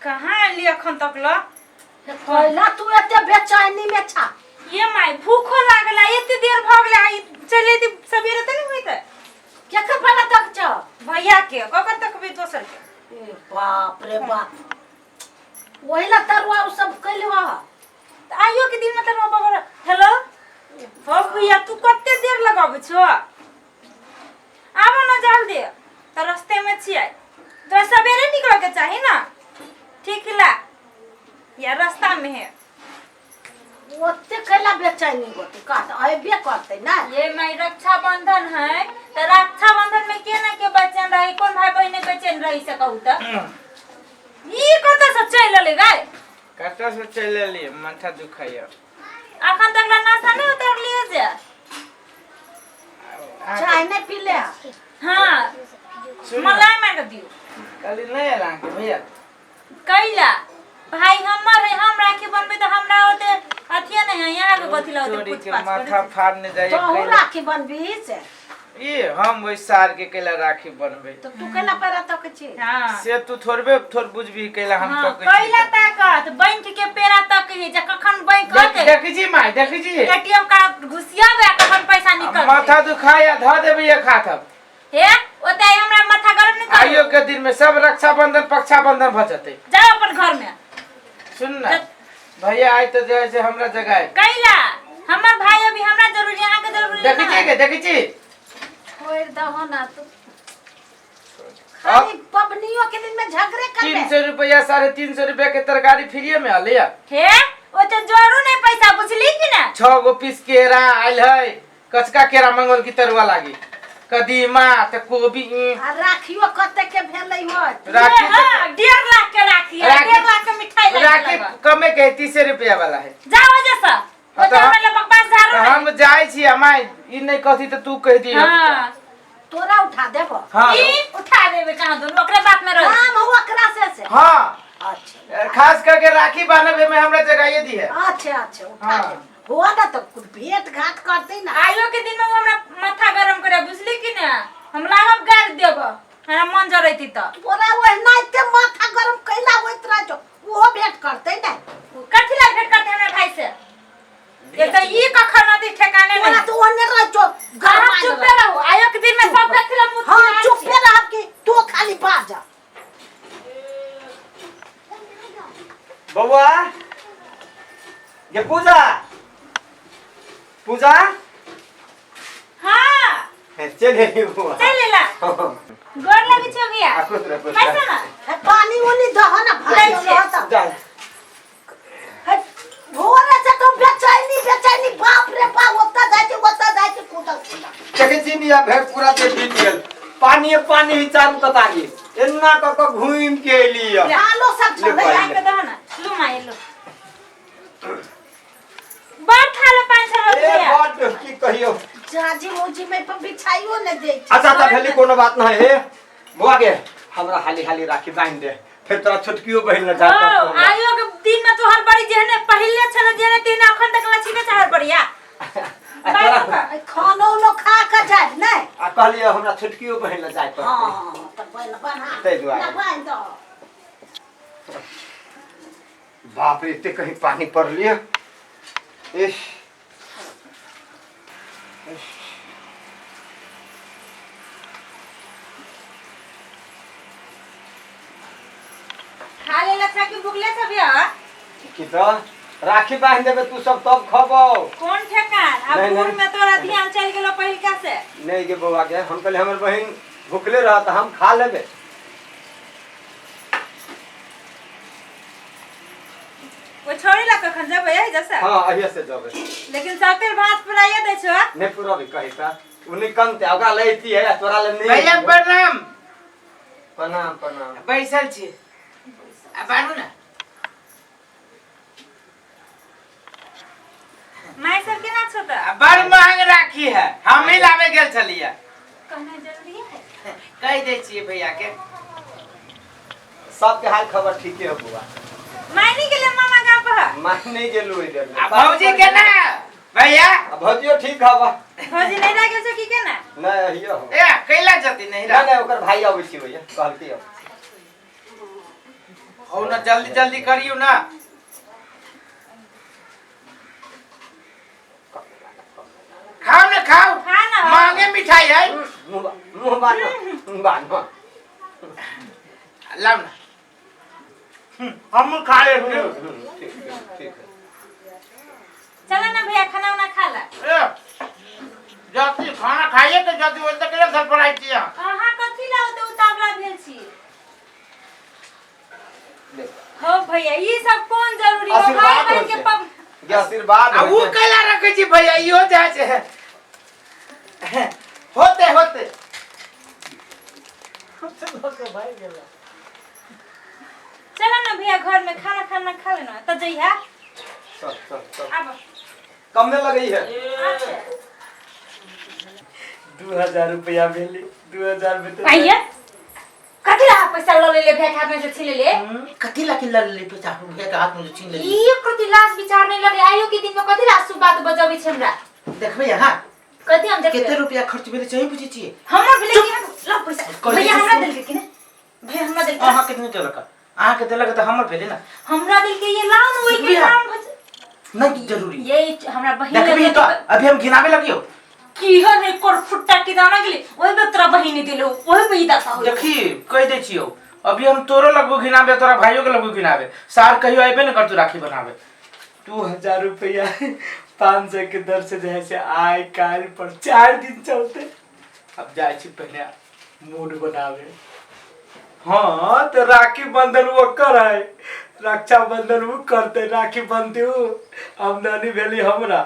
कहाँ एली अखन तक ल? कैला तू एते बेचैनी में छा? ये माय, भूखो लागला, एते देर भ गेलै। आई चलि एती सबेरे त नहीं होइतै। केकर बेटा तक छ? भैया के, ककर तकबै दोसर के? ए बाप रे बाप, ओहि ला तरुआ उ सब कैले हो। त आइयो के दिन में तरुआ बगर। हेलो, हो भैया, तू कते देर लगाबै छो? आबो न जल्दी, त रस्ते में छियै। तोरा सवेरे निकल के चाही ना। ठीक ला या रास्ता में है। ओते कैला बेचैनी होते का? त अयबे करतै ना। ये माई, रक्षाबंधन है त रक्षाबंधन में के ना के बेचैन रही? कौन भाई बहन बेचैन रही से कहू त? ई कतऽ से चलि एलै गाय? कतऽ से चलि एलियै? माथा दुखाइया। अखन तक ला नाश्ता नहीं उतरलियै जे। चाय नहीं पी ले? हाँ। सुन। मलाई मार के दियो। कहली नहि आयल अहाँके भैया? कैला? भाई हमर है, हम राखी बनबे तऽ हमरा ओते अथिये नहीं है। यहाँ के कथी ला ओते चोरी पूछ के पाछ माथा करै? फाड़ने जाइए। तोहू कैला? राखी बनबी से? ई हम ओहि सार के कैला राखी बनबै? तो तू कैला पैरा तक छी? हाँ। से तू थोड़बे थोड़ बुझबी कैला हम। हाँ, तकै छी। कैला ताकत बैंक के पेड़ा तक है जे कखन बैंक होते। देखै छी माय, देखै छी। एटीएम कार्ड घुसियाबे आ कखन पैसा निकलतै। माथा दुखाया धऽ देबै एक हाथ अब। हे, ओते हमरा माथा गरम नहीं करू। आइयो के दिन में सब रक्षाबंधन पक्षाबंधन भऽ जेतै। जाओ अपन घर में। सुन ना भैया, आइ तऽ जाइ छै हमरा जगह। कैला? हमर भाई अभी हमरा जरूरी, अहाँ के जरूरी देखै छी के देखै छी। छोड़ दहो ना तू, खाली पबनियों के दिन में झगड़े तीन करबे। सौ रुपया, 350 रुपया के तरकारी फ्रीए में आले। हे, ओते जोरू नहीं पैसा, बुझली कि ना? 6 गो पीस केरा आयल है, कचका केरा मंगल की तरुआ लागी, कदीमा त कोबी आ राखियो कते के भेलै हो। राखी। ये हाँ, 1.5 लाख के राखी है। राखी- 1.5 लाख के मिठाई लाके राखी लगा। कमे के 30 रुपया वाला है। जाओ जैसा। हाँ, ओते तो हमरा लग बकवास झाड़ू तो नहीं। हम जाय छी माय, ई नहीं कहती तो तू कह दी। हाँ। तोरा उठा देबो। हाँ। ई उठा देबे कहाँ दुनू, ओकरे बात में रह। काम हो ओकरा से? हाँ। अच्छा। खास करके राखी बांधे में हमरा जगाइए दी है। अच्छा अच्छा, उठा हाँ। देब हो ना तो भेंट घाट करते ना। आइयो के दिन में वो हमरा माथा गरम करे, बुझली कि ना? हम लागब गाली देब, हमरा मन जरैती त। तोरा ओहनाइते माथा गरम कैला होइत रह छौ? ओहो भेंट करते ना। कथी ला भेंट करते हमरा भाई से? एक तो ई कखन अथी ठेकाने तोरा नहीं। तो ओने रह छौ अहाँ गरमा। चुपे रहू, आइयो के दिन में सब कथी ला मुँह हाँ, फुलाइ चुपे छी? रहब कि तू खाली बाज। बौआ ये पूजा, पूजा। हाँ। चल एली बौआ। चल लेला। गोर लगे छौ भैया। आ, खुश रह, खुश रह। पैसा ना। हे, पानी उनी दह ना भाई। दै छियै। रहत। चल। हे, भोरे से तो बेचैनी बेचैनी, बाप रे बाप, ओतऽ जाइ छै ओतऽ जाइ छै, कूदल कूदल। देखै छी नी, आब भेट पूरा देह भीज गेल, पानिए पानी ही चारू कतारी, एना कऽ कऽ घूमि के एली यऽ। थालो सब ले छलै। पानि। आके दह ना, लू माय लू, बड़ थालो पानि छलो ए भैया। बड की कहियौ। जाजी मुजी में पर बिछाइयो ने दै छै। अच्छा अच्छा, भेली कोनो बात नहीं। हे बौआ गे, हमरा हाली हाली राखी बांधि दे, फिर तोरा छोटकियो बहिन ल जा। ओ आइयो के दिन में तोहर बड़ी जेहने पहिले छल जेहने तेहने अखन तक लछिबे चाहर बढ़िया। आ तोरा आ खानो उनो खा के जाय नै। आ कहलियै हमरा छोटकियो बहिन ल जाय पड़तै। हाँ तऽ बन बना। ताहि दुआरे। ना बान्हि दहो। बाप रे, एते कहीं पानी पड़लियै। इस खा लेला छा कि भुखले छ भैया? की तऽ राखी बांधि देबै तू सब तब खबौ। कोन ठेकान अब? नहीं, बूढ़ नहीं। में तोरा ध्यान चल गेलो पहिलका से। नहीं गे बौआ गे, हम कहलियै हमर बहिन भुखले रहत, हम खा लेबै। वो छोड़ी ला कखन जेबै यही जैसे? हाँ, अहिए से जबै। लेकिन सब भात पुराइए दै छौ। नहीं पुरबी कही तऽ ओ नहीं कनते, ओकरा लैती है तोरा ले नहीं। भैया प्रणाम। प्रणाम प्रणाम। बैसल छी, आ बानू ना। माय सब केना छौ तऽ? आ बड़ महंग राखी है, हम ही लाबे गेल छलियै। कहना जरूरी है? कहि दै छियै भैया के। सबके हाल खबर ठीके हो बौआ। माय नहीं गेलै मामा गाँव पर? माय नहीं गेलू ओहि बेर। आ भौजी के ना भैया? आ भौजियो ठीक हवा। भौजी नहीं रह गेल छौ की केना? नहीं, अहियो हो। ए कैला जती नहीं नहीं नहीं, ओकर भाई अबै छै भैया कहलकै अब। हो ना, जल्दी जल्दी करियो ना। खाओ ना, खाओ। खा ना। मांगे मिठाई है। मुँह मुँह बानो, बानो। लाओ ना, हम खा लेंगे। ठीक ठीक ठीक है। चलो ना भैया, खाना उना खा ला। ए, जल्दी खाना खाइए तो जल्दी बोलते के घर पर आई छी। अहाँ कथी ला ओते उतावला भेल छी? ले। हो भैया, ई सब कोन जरूरी हो? भाई आशीर्वाद बहन होइ के छै। पब ये आशीर्वाद आ होइ उ छै। कैला रखै छी भैया, इहो जाइ छै होते होते। चलो ना भैया, घर में खाना खाना खा लेना त जइहा। चल चल चल। आब। कम में लगई है। अच्छा। 2000 रुपया भेलै, 2000 में तऽ भैया, कथी ला पैसा ल लेले भैया के हाथ में से छीन लेले? कथी ला के लड़ ले पैसा भैया के हाथ में जो छीन लेली? ई प्रति लाज विचार नहीं लगे? आइयो के दिन में कथी ला शुभ बात बजबै छै हमरा? देखबै अहाँ। कथी हम देखबै? कते रुपया खर्च भेलै सही पूछै छियै। हमर भेलै कि हम ल पैसा। कहै भैया छी हमरा सुन। देलकै कि ने भैया, हमरा देलकै। अहाँ के नहि देलक, अहाँ के देलक तऽ हमर भेलै ने। हमरा देलकै, ये लाओ ने ओइ के भैया। काम भज नहीं जरूरी। ये हमरा बहिन देखबी तऽ अभी हम घिनाबे लगियो। की है रे कोर फुट्टा के दाना गेलै ओहि पे तोरा बहिन देलो, ओहि पे ई दशा होई। देखी, कहि दै छियौ, अभी हम तोरो लगबो घिनाबे, तोरा भाइयो के लगबो घिनाबे। सार कहियो अयबे ने करतौ राखी बनाबे। 2000 रुपया 500 के दर से जे है से आइ काल्हि पर 4 दिन चलते। अब जाइ छी पहले मूड बनावे। हाँ तऽ राखी बंधन ओकर है, रक्षाबंधन वो करते, राखी बनते उ, आमदनी भेली हमरा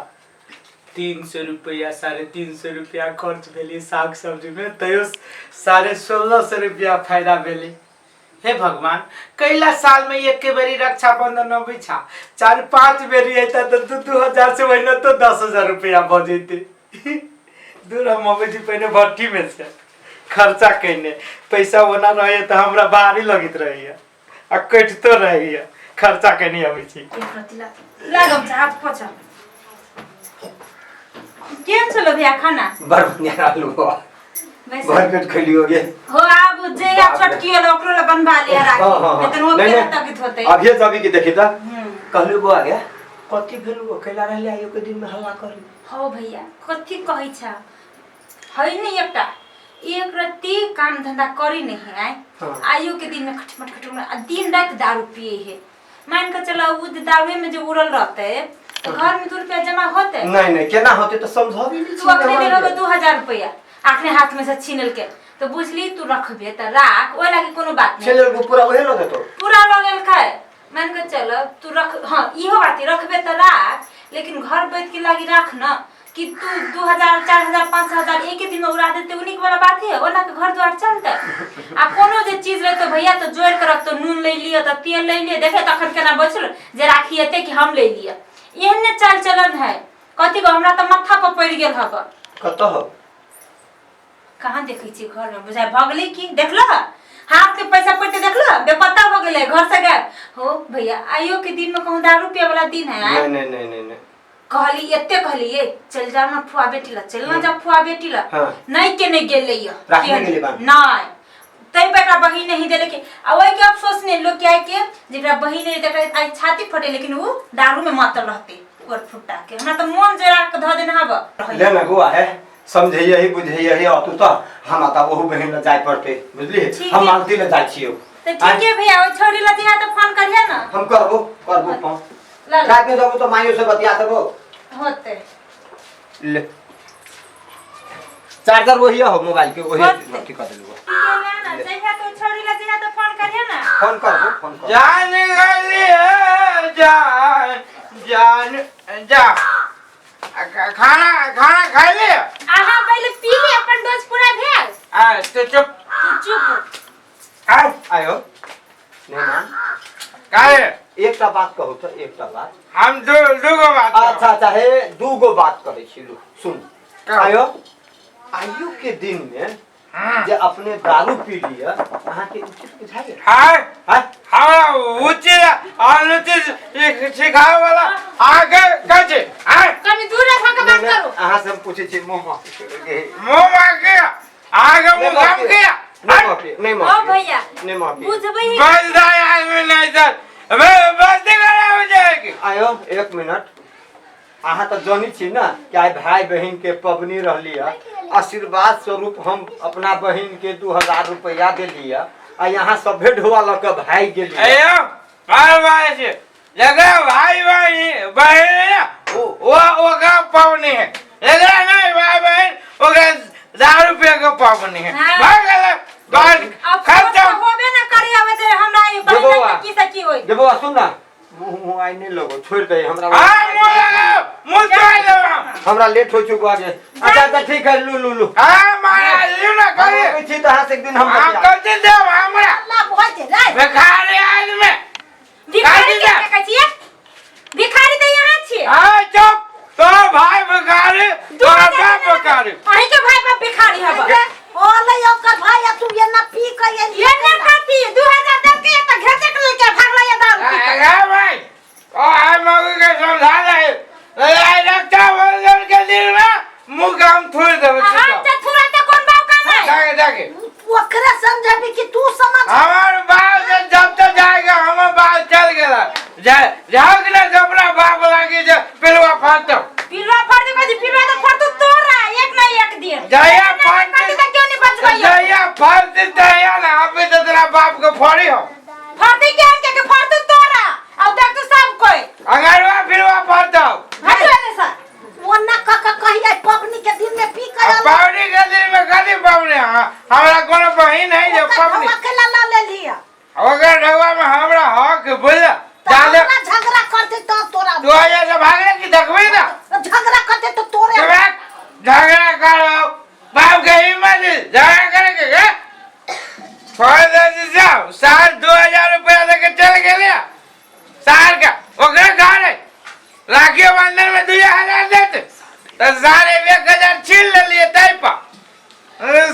300 रुपया, 350 रुपया खर्च भेली साग सब्जी में, तैयो 1650 रुपया फायदा भेली। हे भगवान, कैला साल में एक बेरी रक्षाबंधन अबै छा, 4-5 बेरी अयता तऽ 2-2 हजार से महीना तो 10,000 रुपया भऽ जैते। दूर, हम अबै छी पहिने भट्ठी में से खर्चा कैने। पैसा ओना रहैया तऽ हमरा भारी लगैत रहैया आ कटितो रहैया। खर्चा कैने अबै छी। एक रत्ती ला लागम छ हाथ पोछ। केहन छलो भैया खाना? बड़ बढ़िया रहलू बौआ। वैसे भर पेट खैलियो गे। हो, आब जे या बाप रे। छोटकी वाला ओकरो ला बनवा लिया राखी। हाँ, हाँ, हाँ। नहीं तो वो नहीं, फेर नहीं। तकित होते। अभिये जबी के देखी तऽ कहलू बौआ गे, कथी भेलू? अकेला रहले आइयो के दिन में हल्ला करी। हो भैया, कथी कहै छ, है नहीं एकटा एक रत्ती काम धंधा करी नहीं है आय। हाँ। आइयो के दिन में खटमट खटमट आ दिन रात दारू पिए है। मान के चलो उ जे दारूए में जो उड़ल रहते तो घर में 2 रुपया जमा होते? नहीं नहीं, केना होते? तऽ समझाबी नहीं। तू अखने देलहो 2000 रुपया अखने हाथ में से छीनल के तो बुझली। तू रखबे त राख, ओहि लागी कोनो बात नहीं। छेले पूरा उहे लऽ देतो। पूरा लऽ लेलकै। मान के चल तू रख, हाँ इहो बात है, रखबे त राख, लेकिन घर बैठ के लागी राख न कि तू 2000, 4000, 5000 एक ही दिन में उड़ा देते। उन्हीं वाला बात है, ओना के घर द्वार चलते। आ कोनो जे चीज लेतो भैया तो जोड़ के रखतो। नून ले लियो त तेल ले लियो, देखे तखन केना बचल जे राखी एते कि हम ले लियो। एहने चाल चलन है। कथी गो, हमरा त माथा पर पड़ि गेल हब। कतऽ हो? कहाँ देखै छी, घर में बुझाइ भगलै की। देखल हाथ के पैसा पड़ते, देखल बेपत्ता हो गेलै, घर से गायब हो। भैया, आइयो के दिन में कहूँ दारू पिए वाला दिन है आय? नहीं नहीं नहीं नहीं नहीं। कहली, एते कहली, ये चल जाओ ना फुआ बेटी ला, चल ना जा फुआ बेटी ला। हाँ। नहीं के नहीं गेलै ये। राखने गेलै बा? नहीं, तै पर एकरा बहिन नहीं देले के आ ओहि के अफसोस नहीं लोग के आइ के जेकरा बहिन नहीं तकरा आइ छाती फटे, लेकिन उ दारू में मातल रहते ओर फुट्टा के। हमरा त मन जरा के धऽ देने हब। ले ना गुआ है, समझैया ही बुझैया ही अतु तऽ हमरा तऽ ओहू बहिन लए जाय पड़तै, बुझलियै? ठीक हम है। मालती लए जाइ छियौ। तऽ ठीक है भैया, ओहि छौड़ी ला दिहा तऽ फोन करिहे ना। हम करबो, करबो फोन। ला ला। रातिमे देबो तऽ माइयो से बतिया देबो। होते। ले, चार्जर वही हो मोबाइल के, वही होते। अथी कर देलबो। ठीक है ना ना जहिया तो छौड़ी ला दिहा तऽ फोन करिहे ना। फोन करबो, फोन करबो। जान गली जान जान जा। खाना खाना खा ले। अहाँ पहिले पी ले, अपन डोज पूरा भेल। आ तो चुप। तू चुप। आ आयो नहीं ना। काहे? एकटा बात कहू तऽ, एकटा बात। हम दू दूगो बात कहब। अच्छा अच्छा, हे दूगो बात करै छी, लू सुन। कहू। आयो, आयु के दिन में जे अपने दारू पी लिअ, अहाँके उचित बुझाइए? हाय। हाँ? हमरा उचित अनुचित सिखावे वाला आगे कैसे आय? कनी दूर रह के बात करू। अहाँ से हम पूछै छी, मुँह मुंह मार के आगे मुंह काम किया। नहीं माफी नहीं ओ माफी भैया नहीं माफी बुझबै ही बस दाई आदमी नहीं सर अबे बस करा हो जाएगी आयो एक मिनट अहाँ तऽ जानै छी ने कि आइ भाय बहिन के पबनी रहली है आशीर्वाद स्वरूप हम अपना बहिन के 2000 रुपया देली है आ यहाँ सभे ढोआ लऽ के भागि गेली अयो बार बार से जगह भाई बहन बहन है ना वो ओकरा पावनी है जगह नहीं भाई बहन ओकरा दारू रुपया के पावनी है हाँ। भाग गेलै बाहर अब खत्म होबे ना करी आवे जे हमरा ई जे बहिन बौआ। के की से की होई गे बौआ सुन ना मुँह मुँह आइ नहि लगो छोड़ि दे हमरा हाँ मुँह लगाओ मुँह तोड़ देब हम हमरा लेट हो चुको आगे अच्छा अच्छा ठीक है लू लू लू हाँ मारा लियो ना हम करिए अबै छी तऽ अहाँ से एक दिन हम हम बतियाब। कथी देब हमरा अल्लाह भऽ जेतै भिखारी आदमी भिखारी काटी के दे। कहै छियै भिखारी तऽ यहाँ छियै हाँ चुप तोहर भाई भिखारी तोहर बाप भिखारी अहीं के भाई बाप भिखारी हब होलै ओकर भाई आ तू एना पी के एली ये ना कथी 2000 दे के तऽ घेचक लेके भागलै ये दारू पी के। अरे भाई ओ आई मगू के समझा दे लड़ाई रक्षाबंधन के दिन में मुंह के हम थोड़ देबे अहाँ तऽ थोड़ा तऽ कोन बाप काम है जाके जाके ओकरे समझाबी कि तू समझ हमार बाल से जब तक जाएगा हमार बाल चल गेला जा जाओ कि ना अपना बाप लागी जे पिलवा फाटो पिलवा फाड़ दे कथी पिलवा तऽ फाड़ तोरा एक ना एक दिन जया फाड़ फाड़ तऽ क्यों नहीं बचबै जया फाड़ दे ना अभी तो तेरा बाप के फोड़ी हो फाड़ दे के के के फाड़ तोरा अब देख तू सब कोई अंगरवा फिरवा फाड़ दो हट ले सर ओना क के कहिए पबनी के दिन में पी के अब पावनी के दिन में कथी पावनी हाँ हमरा कोनो बहिन है जे पावनी के ला लेली ओकर ढौआ में हमरा हक बुझल तऽ जाले हमरा झगड़ा करते तो तोरा तू आया से भागले की देखबी ना झगड़ा करते तो तोरे तो झगड़ा करो बाप के हिम्मत है, झगड़ा करे के गे छोड़ दे जाओ साल 2000 रुपया लेके चल गेले साल का ओकरे घर है राखी बंधन में 2000 देते तो सारे 1000 छीन लेलिए तै पर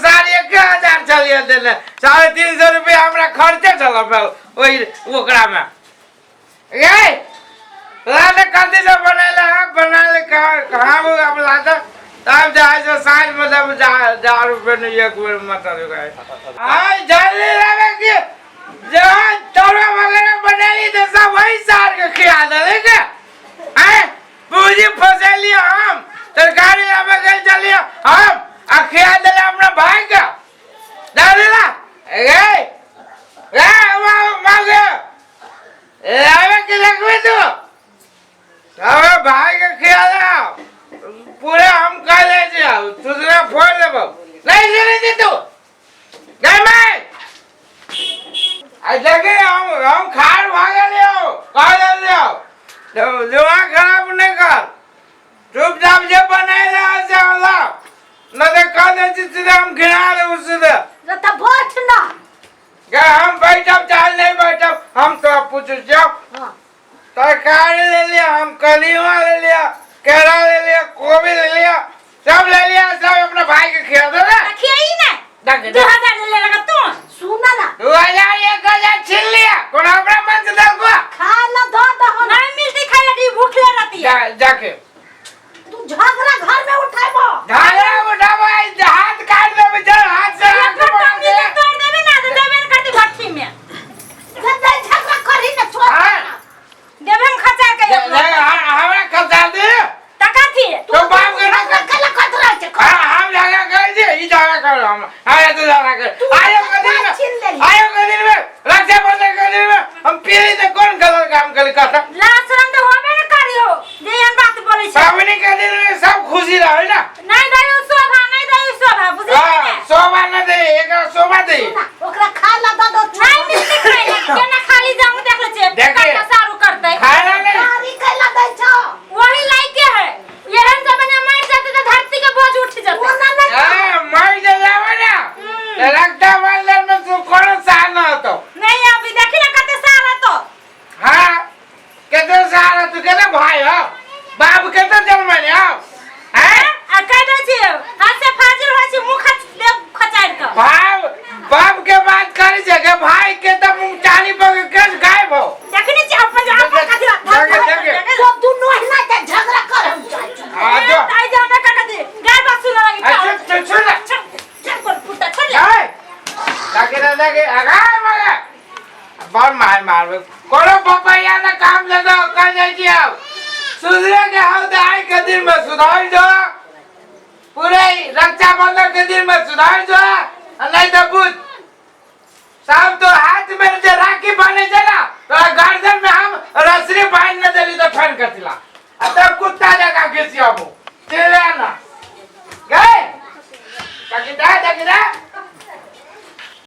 साढ़े 1000 चलिए देने 350 रुपया हमरा खर्चे छल ओहि ओकरामे गे लादे कथी सब बनेले है बनाले कहाँ कहाँ वो अब लादे तब जाए से साँझ में तब जा हजार रुपये नहीं एक बेर मत आय जल्दी लावे कि जहाँ तरुआ वगैरह बनेली तो सब वही सार के खिया देले के आय पूंजी फसेलिए हम तरकारी लावे गए चलिए हम आ खिया देले अपना भाई के दादी ला ए ए मांगे लावे के लगवे तू अबे भाई के खिया दे पूरे हम कह ले जाओ दूसरा फोड़ देबो नहीं सुनी थी तू नहीं मैं अच्छा कि हम खार भागे लियो कह दे लियो दिमाग खराब नहीं कर चुपचाप जे बनाए से होला न तो कह दे सीधे हम घिना दे उससे तऽ बैठ ना क्या हम बैठब चाहे नहीं बैठब हम तो पूछो जाओ हाँ तरकारी ले लिया हम कदीमा ले लिया केला ले लिया गोभी ले लिया सब ले लिया सब अपने भाई के खिला दो ना खियाई ना देख 2000 ले लगा तू सुन ना 2000 1000 छीन लिया कौन अपना मन से दल खा ला दो दहो नहीं मिलती खाए लगी भूख ले रहती है जा जाके तू झगड़ा घर में उठाबो झगड़ा उठाबो हाथ काट देबे चल हाथ से हाथ तोड़ देबे ना तो देबे न करती भट्ठी में झगड़ा करी ना छोड़ देबे हम खचा के हमरा खचा दे टका थी तो बाप के ना कला कत रह छे हां हम झगड़ा कर दे ई झगड़ा कर हम आया तो झगड़ा कर आयो के दिन में आयो के दिन में रक्षाबंधन के दिन में हम पीली तो कौन गलत काम कर कहता लाज शरम तो होबे न करियो जे एहन बात बोलै छै पावनी के दिन में सब खुशी रहे ना नहीं दयो शोभा नहीं दयो शोभा बुझली हां शोभा न दे एकरा शोभा दे ओकरा खाय ला दऽ दो नहीं मिलती खाय ला केना खाली जाऊं देख ले छे देखे। सारू करतै खाय ला नहीं गाड़ी कैला दै छौ वही लायके है एहन जमाना मर जाते तो धरती के बोझ उठ जाते ओना नहीं हां मर जे जावे ना रक्षाबंधन में तू कौन साल न होतो नहीं अभी देखी ना कते साल है तो हाँ केते साल है तू केते भाई हो बाप केते जन्मने हो हैं आ कह दै छी हाथ से फाजिल होइ छै मुंह खच देव खचारि कऽ बाप बाप के बात करी छे के भाई के त मुंह चाली पर के गायब हो देखने छी पपैया ने काम धंधा कर जाइ छी आब। सुधरे के हौ तऽ आइ के दिन में सुधार जो, पूरे रक्षाबंधन के दिन में सुधार जो, आ नहीं तो बुझ सब तो हाथ में जे राखी बांधे छै ना, तोरा गर्दन में हम रसरी बांध न देली तो फेन कथिला। आ तब